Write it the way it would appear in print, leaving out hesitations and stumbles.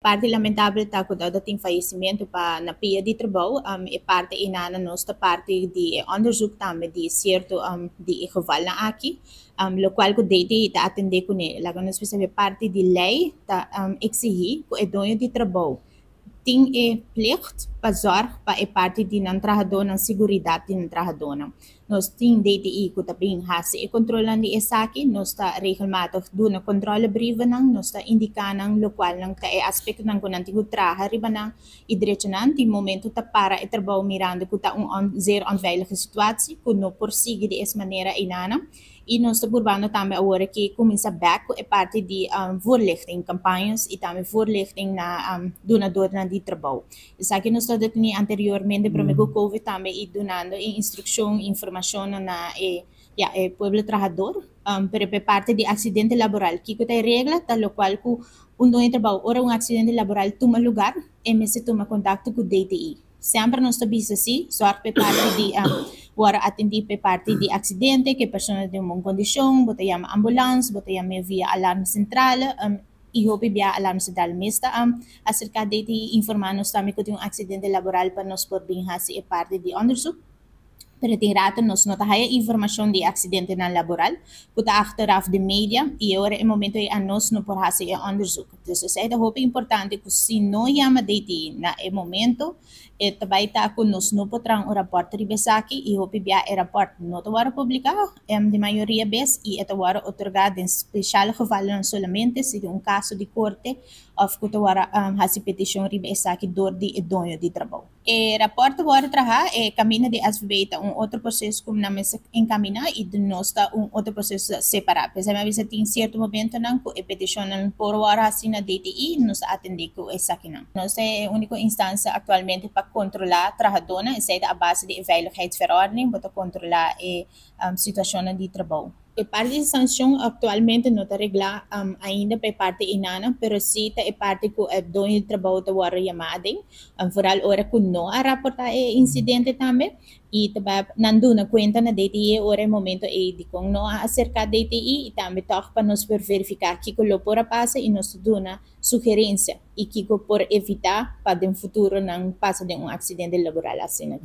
Parti lamentabel ta ku tin fayesimentu pa na pia di trabou. E parti einan nos ta parti di onderzoek tambe di sierto di e gevalnan aki, lokual ku DTI ta atendé kuné. Laga nos bisa, parti di lei ta eksigí ku e doño di trabou tin e plicht pa zorg pa e parti di nan trahadónan, seguridat di nan trahadónan. Nos tin DTI ku ta bin hasi e kontrolnan di esaki, nos ta regelmatig duna controlebrievennan, nos ta indiká nan lokual nan ta e aspektonan ku nan tin ku traha riba nan i derechonan. Tin momento ta para e trabou mirando ku ta un zeer onveilige situatie, ku no por sigui di es manera einan. I nos ta purbando tambe awor ku kuminsá bèk ku e parti di voorlichting, campagnes i tambe voorlichting na dunadónan di trabou. Esaki nos tabata tene anteriormente promé ku COVID tambe i dunando e instrukshon, informashon na e, ja, e pueblo trahador. Pero e parti di aksidente laboral, kiko ta e regla, ta lokual ku un doño di trabou, ora un aksidente laboral tuma lugá, e mester tuma kontakto ku DTI. Semper nos ta bisa si, zorg pa e parti di wòrdu atendí pa e parti di aksidente, ku e persona den un bon kondishon, bo ta yama ambulans, bo ta yam'é via alarmcentrale, i hopi bia alarmcentrale mes ta aserká DTI informá nos tambe ku tin un aksidente laboral pa nos por bin hasi e parti di onderzoek. Pero tin rato nos no ta haya informashon di aksidentenan laboral ku ta achteraf den media i ora e momento ei anos no por hasi e onderzoek. Dus esei ta hopi importante ku si no yama DTI na e momento, e ta bai ta ku nos no por traha un rapòrt riba esaki i hopi bia e rapòrt no ta wòrdu publiká di mayoria bes i e ta wòrdu otorgá den spesial gevalnan solamente si tin un kaso di korte òf ku ta wòrdu hasi petishon riba esaki dor di e doño di trabou. E rapòrt ta wòrdu trahá, e kaminda di SVB ta un otro proseso ku nan mester enkaminá i di nos ta un otro proseso separá. P'esei mi a bisa tin sierto momentonan ku e petishonnan por wòrdu hasi na DTI, nos ta atendé ku esakinan. Nos ta e úniko instansia aktualmente pa kontrolá trahadónan, esei ta a base di e veiligheidsverordening, bo ta kontrolá e situashonnan di trabou. E parti di sanshon aktualmente no ta reglá ainda pa e parti einan, pero sí ta e parti ku e doño di trabou ta wòrdu yamá aden, vooral ora ku no a raportá e insidente tambe i ta bai nan duna kuenta na DTI ora e momento ei dikon no a aserká DTI i tambe tòg pa nos por verifiká kiko lo por a pasa i nos ta duna sugerensia i kiko por evitá pa den futuro nan pasa den un aksidente laboral asina.